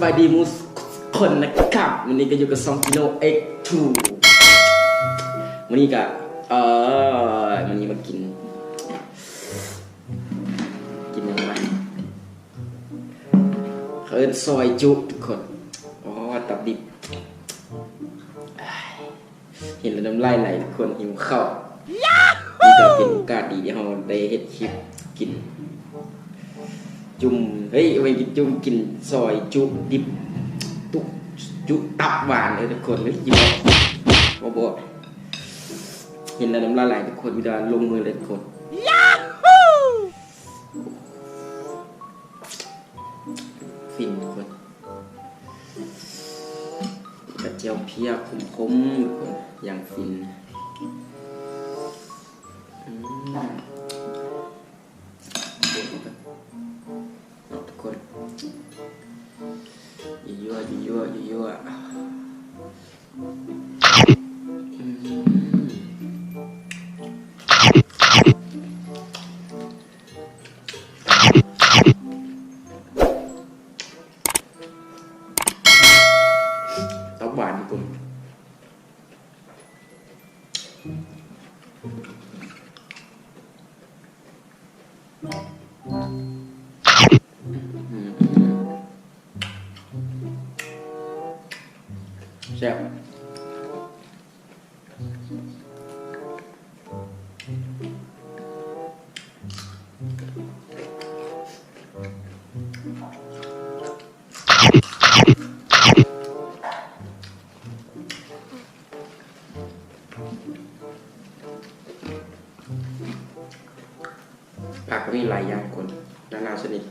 ສະບາຍດີໝູ່ທຸກຄົນນະຄັບ ມື້ນີ້ກະຢູ່ກັບຊ່ອງ ຈີໂນ ເອັກສ໌ທູ ມື້ນີ້ກະ ເອີ ມື້ນີ້ມາກິນ ກິນຫຍັງວະ ເຂົາເອີ້ນຊອຍຈຸທຸກຄົນ ອໍ ຕັບດິບ ເຫັນແລ້ວນ້ຳລາຍໄຫຼທຸກຄົນ ຫິວເຂົ້າ ນີ້ກະເປັນໂອກາດດີທີ່ເຮົາໄດ້ເຮັດຄລິບກິນຈຸ່ມ ເຮີ້ຍ ບໍ່ແມ່ນກິນຈຸ່ມ ກິນຊອຍຈຸດິບ ຕຸ ຈຸຕັບຫວານເອີ ທຸກຄົນ ເຮີ້ຍ ກິນບໍ່ ບໍ່ ບໍ່ ເຫັນແລ້ວນ້ຳລາຍໄຫຼທຸກຄົນ ມີແຕ່ວ່າລົງມືເລີຍທຸກຄົນ ຟິນທຸກຄົນ ກະແຈ່ວເພຍຂົມໆ ທຸກຄົນ ຢ່າງຟິນ ອືມ ເນາະທຸກຄົນ ຍົວໆ ຍົວໆ ຍົວໆ ອືມ ຕັບຫວານທຸກຄົນ ແຊບ. ຜັກມີຫຼາຍຢ່າງຄົນ ນານາຊະນິດ.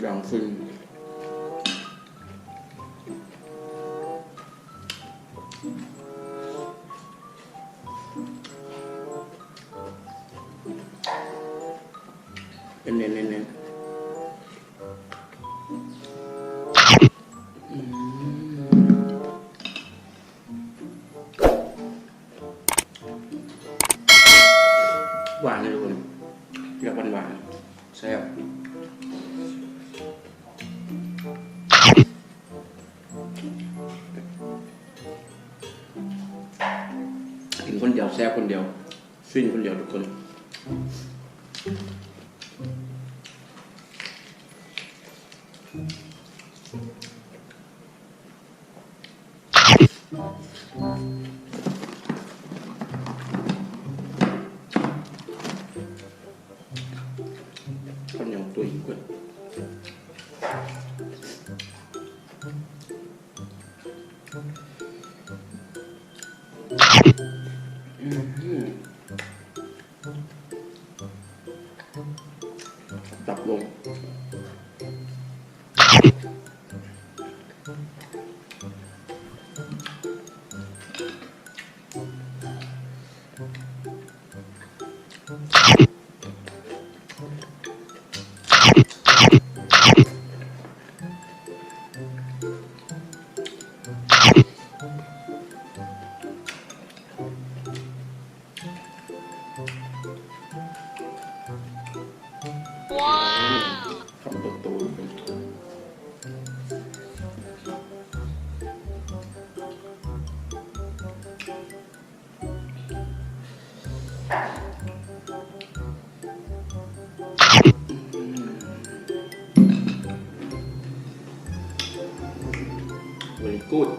ຢ່າງເຊັ່ນ ເນັ້ນໆໆໆ ອືມ ຫວານເລີຍທຸກຄົນ ແບບຫວານໆ ແຊບ ກິນຄົນດຽວແຊບຄົນດຽວ ຟິນຄົນດຽວທຸກຄົນ. ເຂົ້າໜຽວຕຸ້ຍເກີນ ອືມ. ຕັບລົງ ວ້າວ ຄຳໂຕໆ very good.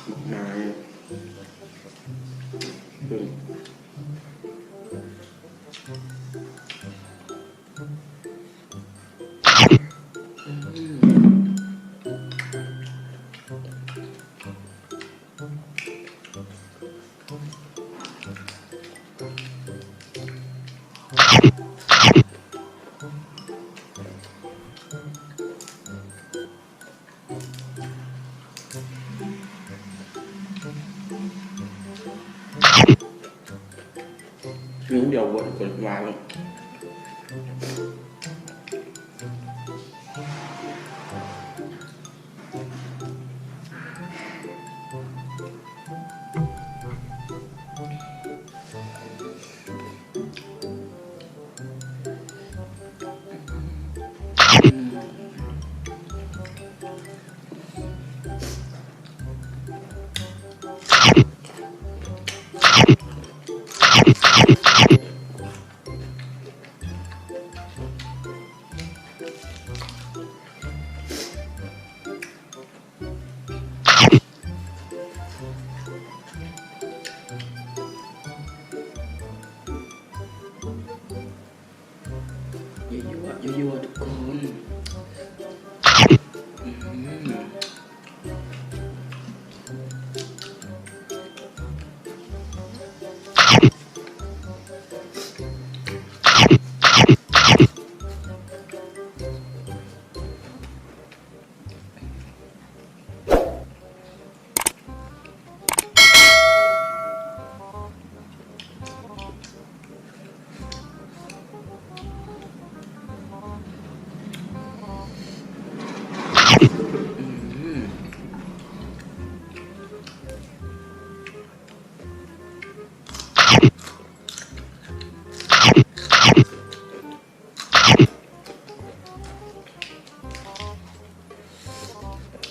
ບັກນາວ ເບິ່ງ ອືມ. ກິນດຽວເບິດ ເພິ່ນວ່າ.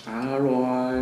ອະລ່ອຍ.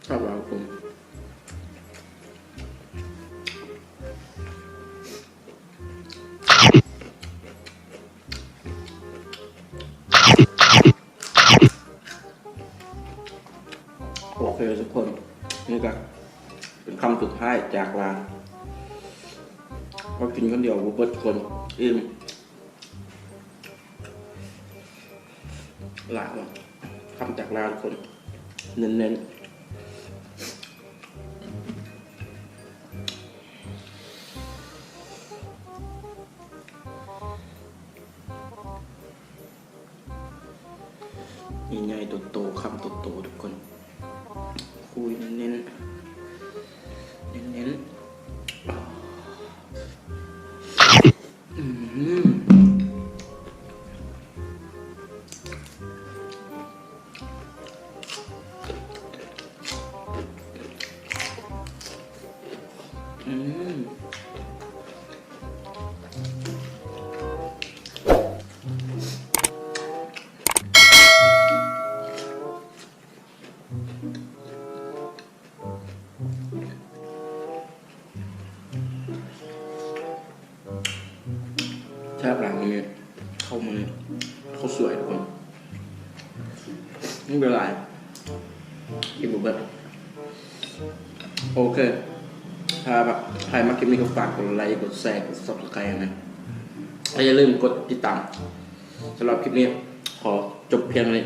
ຄັບ ໂອເຄທຸກຄົນ ນີ້ກະເປັນຄຳສຸດທ້າຍຈາກລາວ. ເຮົາກິນຄົນດຽວບໍ່ເບິດທຸກຄົນ ອີ່ມ. ລາວ ຄຳຈາກລາວທຸກຄົນ ເນັ້ນໆ. ໃຫຍ່ໆ ໂຕໆ ຄຳໂຕໆ ທຸກຄົນ. ຄຸຍແໜ້ນໆ ແໜ້ນໆ. ອືມ ອືມ. ແຊບຫຼາຍມື້ນີ້ ເຂົ້າມື້ນີ້ ເຂົ້າສວຍທຸກຄົນ ມັນເປັນຫຼາຍ ກິນບໍ່ເບິດ. ໂອເຄ ຖ້າແບບໃຜມັກຄລິບນີ້ກໍຝາກກົດໄລ ກົດແຊ ກົດ Subscribe ນະ ແລະ ຢ່າລືມກົດຕິດຕາມ. ສຳລັບຄລິບນີ້ຂໍຈົບພຽງເທົ່ານີ້.